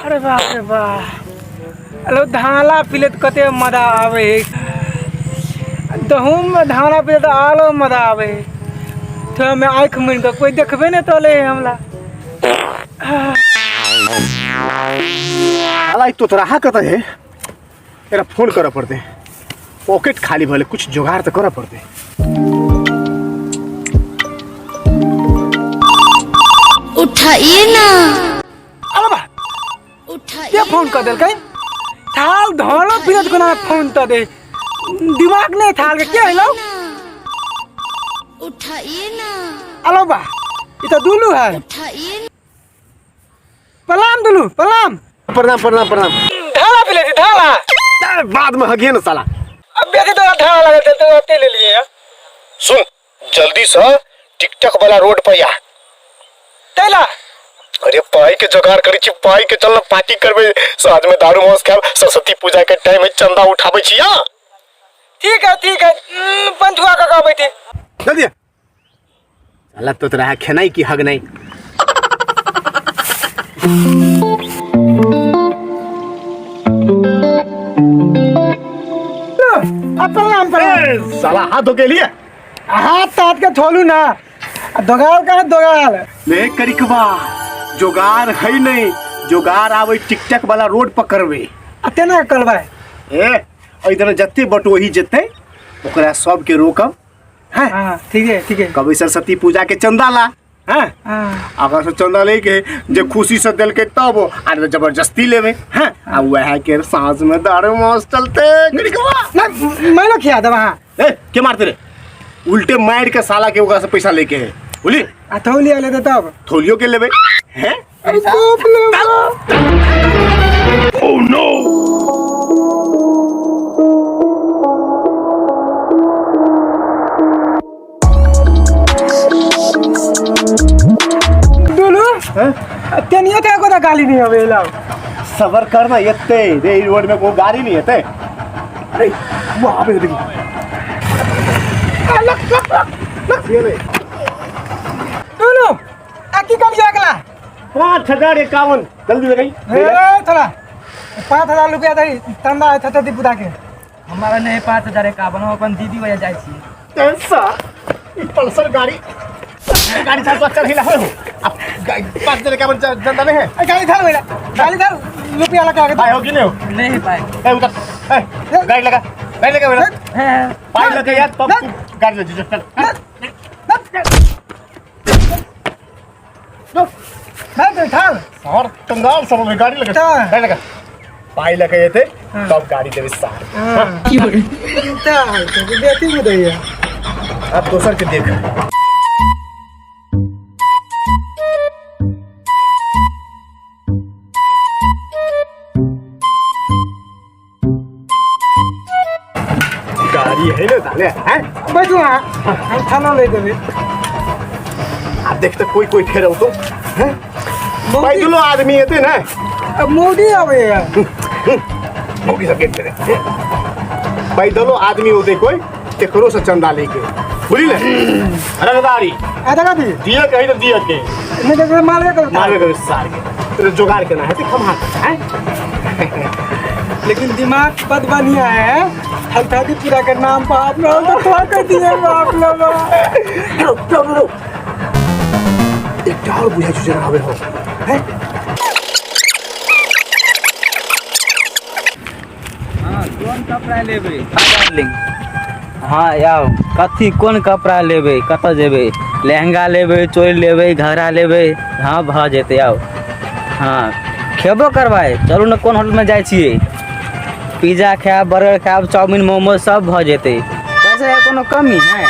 अरे बाप रे बाप, अलो धाला पीले तो कते मजा आवे है। गहूम में धाला पीले तो आलो मजा आवे है। थोड़ा में आँख मुन के कोई देखबे नहीं तो ले हमला। साला ई तोतराहा कत है, एकरा फोन करऽ पड़तै। पॉकेट खाली भले कुछ जुगाड़ तो करऽ पड़तै। उठाइए ना। अरे बा, उठाइए। के फोन कर देलकै? थाल धोलो फिरत कोना फोन त दे, दिमाग नहीं थाल के के हेलो। उठाइए ना। अलो बा, ई तो दुलू है। उठाइए। प्रणाम दुलू, प्रणाम। प्रणाम प्रणाम प्रणाम। धाला पी लेती धाला। अरे बाद में हगिए ना साला। अब बेटी तो धाला लगे तो ते ले लिए। सुन जल्दी से टिकटॉक वाला रोड पर आ। तेला अरे पाई के जुगाड़ करै छी, पाई के चल पार्टी करबै, साँझ में दारू मांस खाएब, सरस्वती पूजा के टाइम है, चंदा उठाबै छी। हां ठीक है ठीक है, पंचुआ का कहबै थी। जल्दी आ। साला तो तोरा खेनाई की हग नहीं। अब प्रणाम प्रणाम। साला हाथ धो के लिए। हाथ तात के छोलू ना, दोगाल का दोगाल। ले करिकवा जोगार है नहीं, जोगार आवे टिकटक वाला रोड पर करबे। आ तेना करबै? ए एहि जते बटोही जेतै ओकरा सबके रोकब। हैं? हाँ, ठीक है ठीक है। कभी सरस्वती पूजा के चंदा ला। हैं? हाँ। अगर से चंदा लेके जे खुशी से देलके तब आ जबरदस्ती लेबे। हैं? आ वह के साँझ में दारू मांस चलते करिकवा। ना मैं ना खिया देब अहाँ। ए के मारते रे? उल्टे मार के साला के ओकरा से पैसा लेके है बोली। आ थौली लेते तब थौलियो के लेबे। हैं? अरे बाप रे बाप। Oh no. दुलू, तेनियो ते एको गाली नहीं आवे लाओ। सबर करना एते रे, रोड में कोई गाड़ी नहीं हेते। अरे वो आवे देखी। लक लक लक लक। दुलू, आ की कर अगला? 5051 जल्दी लगाई। ए थोड़ा 5000 रुपया दे चंदा है छठी पूजा के। हमारा नहीं 5051, हम अपन दीदी वजह जाय छी। पैसा ई पल्सर गाड़ी गाड़ी चार पाँच चढ़ हिला हो। अब 5051 चंदा नहीं है। ए गाड़ी धर भैया, गाड़ी धर, रुपया लगा के भाई हो कि नहीं हो? नहीं पाए। ए उतर, ए गाड़ी लगा, गाड़ी लगा भैया। पाई लगा यार तब तू गाड़ी ले जा, चल। नहीं थाल और कंगाल सब में गाड़ी लगा, गाड़ी लगा, पाई लगा ये थे तब गाड़ी देवे सार। बेटी में दैया। अब दोसर के देख। गाड़ी है ना साले, हैं? बैठू हाँ, हम खाना ले देबे। अब देख तो कोई कोई फेर तो, हैं? पैदलो आदमी हेते ना। अब मोदी आवे यार। मोदी सब गेट पे। पैदलो आदमी होते कोई तेकरो से चंदा लेके, बुझली ने? रंगदारी। आधा का दी? दिया कहीं तो दिया के। नहीं तो मारबे करू। मारबे करू सार के। तेरे जुगाड़ केना हेतै खम्हा के, हैं? लेकिन दिमाग बद बढ़िया है। हल्दी पूरा के नाम पर आप लोग तो थोड़ा कर दिए बाप लोग। रुक, रुक, रुक। एक और बुझा चुचरा आवे हो, हैं? हाँ, कोन कपड़ा लेबै? डार्लिंग। हाँ, आउ। कथी कोन कपड़ा लेबै? कतऽ जेबै? लहंगा लेबै, चोली लेबै, घघरा लेबै? हाँ, भऽ जेतै, आउ। हाँ, खेबो करबै? चलू ने कोन होटलमे जाइ छियै? पिज्जा खायब, बर्गर खायब, चाउमीन मोमोज सब भऽ जेतै। पैसा के कोनो कमी है?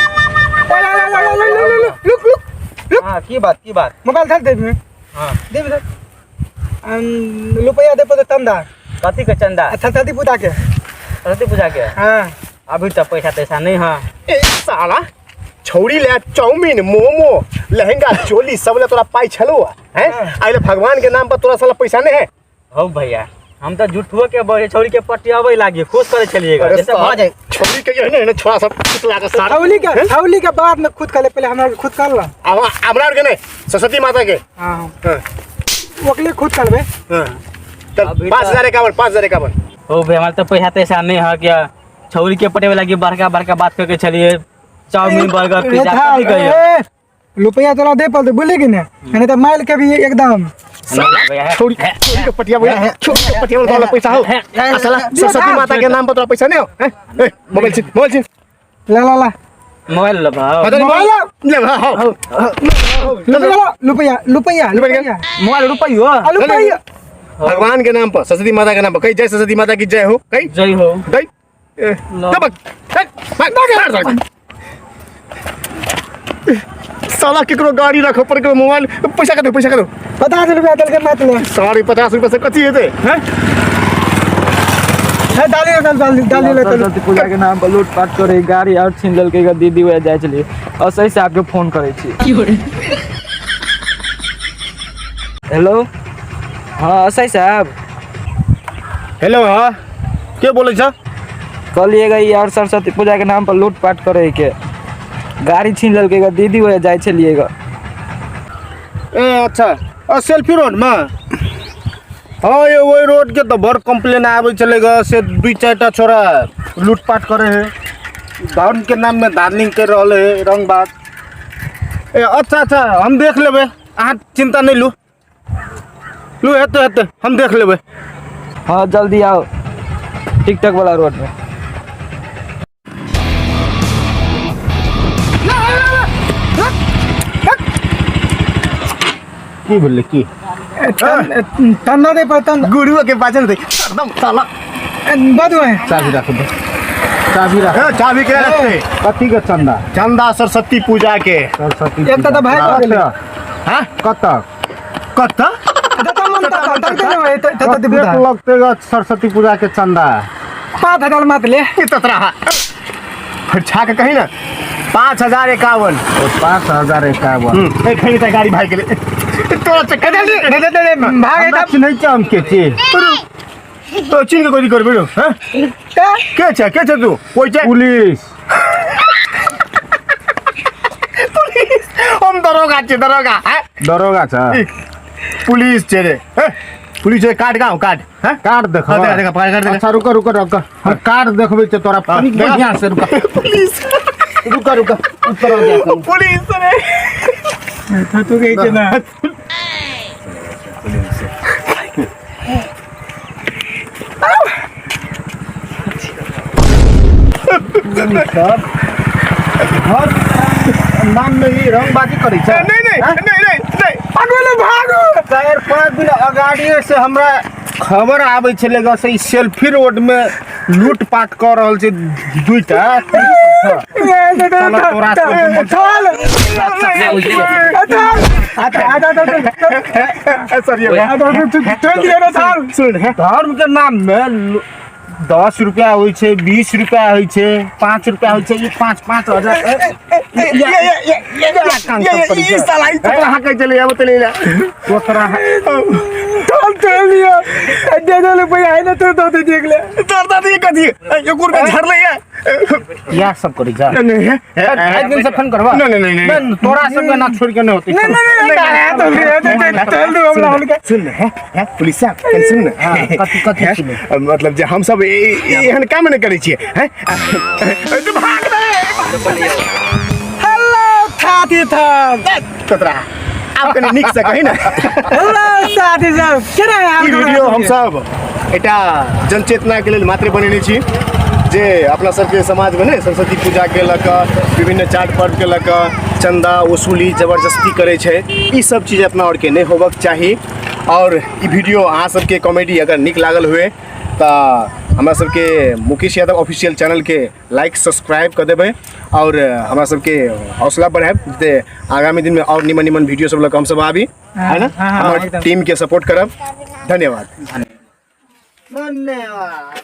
Look look look. हाँ, की बात की बात? मोबाइल धर देबी। हाँ। देबी धर। रुपया दे पड़ते चंदा। कथी के चंदा? सरस्वती पूजा के। सरस्वती पूजा के? हाँ। अभी तो पैसा तैसा नहीं है। ए साला छौड़ी ले चाउमीन मोमो लहंगा चोली सब ले तोरा पाई छलो हैं? आइले भगवान के नाम पर तोरा साला पैसा नहीं है। हो भैया, हम तऽ झूठो के बजे छौड़ी के पटियाबै लागी खुश करै छलियै अरे जैसे भऽ जाए। छोरी के ये ने छोरा सब कुछ लागे सार। छौली के बाद में खुद कर ले, पहले हमरा खुद कर ला। अब हमरा के नहीं, सरस्वती माता के। हां हां ओकले खुद करबे। हां चल, अभी 5051, 5051। हो भाई, हमारे तो पैसा तैसा नहीं है क्या छौड़ी के पटेबे लागी बड़का बड़का बात करके छलिए, चाउमीन बर्गर पिज्जा कथी कहियो। रुपया तोरा दे पड़ते बुझली कि नहीं, नहीं तो माइल के भी एकदम। छोड़ी छोड़ी के पटिया बोला, छोड़ी के पटिया बोला, तोरा पैसा हो। आ साला सरस्वती माता के नाम पर तोरा पैसा नहीं हो। हैं? ए, मोबाइल छीन, मोबाइल छीन। ला ला ला। मोबाइल ले भाव। हाँ, तो मोबाइल ले, हाँ, हाँ। रुपया, रुपया, रुपया, रुपया। मोबाइल रुपया। आ, रुपया। भगवान के नाम पर, सरस्वती माता के नाम पर, कहीं जय सरस्वती माता की जय हो, कहीं जय हो। कहीं। ए, लो। तब, ए, भाग, भाग, भाग, भाग। साला केकरो गाड़ी रखो पर केकरो मोबाइल, पैसा का दो, पैसा का दो। 50 रुपया दल के मत ले। 50.5 रुपया से कथी हेतै, हैं? हे, डाली ले, डाली, डाली, डाली ले, चल। सरस्वती पूजा के नाम पर लूटपाट करे, गाड़ी और छीन लेलकै ग दीदी, वएह जाइ छलियै। और सही से आपके फोन करै छी। हेलो, हाँ असई साहब। हेलो, हाँ के बोलै छ? कहलियै ग यार सरस्वती पूजा के नाम पर लूटपाट करे के, गाड़ी छीन लेलकै ग दीदी, वएह जाइ छलियै ग। ए अच्छा, आ सेल्फी रोड में? हाँ ये वही रोड के तो बड़ कंप्लेन आबै छलै ग, से 2-4 टा छोरा लूटपाट करे है, धर्म के नाम में धार्मिक कर रहल है रंग बात। ए अच्छा अच्छा, हम देख लेबै, अहाँ चिंता नहीं लू, लू हेतै हेतै हम देख लेबै। हाँ जल्दी आओ टिकटॉक वाला रोड में। की भेलै की? तन्ना दे पर तन। गुरुआ के पाछे दे एकदम साला। बदु है। चाबी राख दे, चाबी राख। ए, चाबी के रखते? कथी के चंदा? चंदा सरस्वती पूजा के। सरस्वती एक तो भाई पूजा। हो गेलै। हां? कत? कत? त मन त त त त त त कतेक लगते ग सरस्वती पूजा के चंदा? 5000 मत ले। ई ततरा। फिर छा के कही ना 5051। ओ, 5051। ए, खरी त गाड़ी भाई के ले। तोरा चक्कर दे, दे, दे, दे, भाग हमरा एता। चिन्है छ हम के छी? तो चिन्ह के कोई करबे रो, हैं? के छ, के छ तू? कोई छ? पुलिस। पुलिस। हम दरोगा छी, दरोगा, हैं? दरोगा छ? ई, पुलिस छे रे, हैं? पुलिस छे, कार्ड गाँव, कार्ड, हैं? कार्ड देखब? हाँ, देखा, देखा, कार्ड देखा। अच्छा, रुक, रुक, रुक। हम कार्ड देखबै छै तोरा, हाँ, कनी देखा। बढ़िया से रुक। पुलिस। रुक, रुक, ऊपर हो जा। पुलिस रे। तू के छै ना। घर नाम में ही रंगबाजी करै छै। नहीं, नहीं, नहीं, नहीं, नहीं। भागो ले, भागो। 4-5 दिन अगाड़िए से हमरा खबर आबै छलै ग से ई सेल्फी रोड में लूटपाट कऽ रहल छै 2टा। साला तोरा सब चल। चल। सर, ये चल दिया ना चल। सुन, हैं? धर्म के नाम में 10 रुपया होइ छै, 20 रुपया होइ छै, 5 रुपया होइ छै, ई 5-5 हजार। ये साला ई तो कहाँ के चले आबो चले जा। तोरा चल, चल दिया। दे दे रुपया है ना, तू तो देख ले। तोर दादी कथी? एको रुपया झड़लै है। इएह सब करै छै। नहीं, नहीं, एक दिन से फोन करबा? नहीं, नहीं, नहीं, नहीं। नहीं, तोरा सबके ना छोड़ के नहीं होती। नहीं, नहीं, नहीं, नहीं, नहीं, नहीं, नहीं, चल दू हम लोग के। सुन ने, हैं, हैं, पुलिस साहब, कनी सुन ने। हाँ, कथी, कथी हैं? सुने? मतलब जे हम सब एहन काम नहि करै छियै, हैं? तो भाग रे। हेलो साथी साहब। तोरा आप कनी नीक से कही ना। हेलो साथी साहब, केना है ई वीडियो हम सब एकटा जनचेतना के लेल मात्र बनेने छी, जे अपना सबके समाजमे ने सरस्वती पूजा के लऽ कऽ, विभिन्न चाट पर्व के लऽ कऽ चंदा वसूली जबरदस्ती करै छै, ई सब चीज अपना आरके नहि होबक चाही। और ई वीडियो अहाँ सबके कॉमेडी अगर नीक लागल हुए तऽ हमरा सबके मुकेश यादव ऑफिशियल चैनलके लाइक सब्सक्राइब कऽ देबै और हमरा सबके हौसला बढ़ायब जे आगामी दिनमे और निमन निमन वीडियो सब लऽ कऽ हमसब आबी, है ना? हाँ, हाँ, हमर एकदम। टीमके सपोर्ट करब। धन्यवाद। धन्यवाद।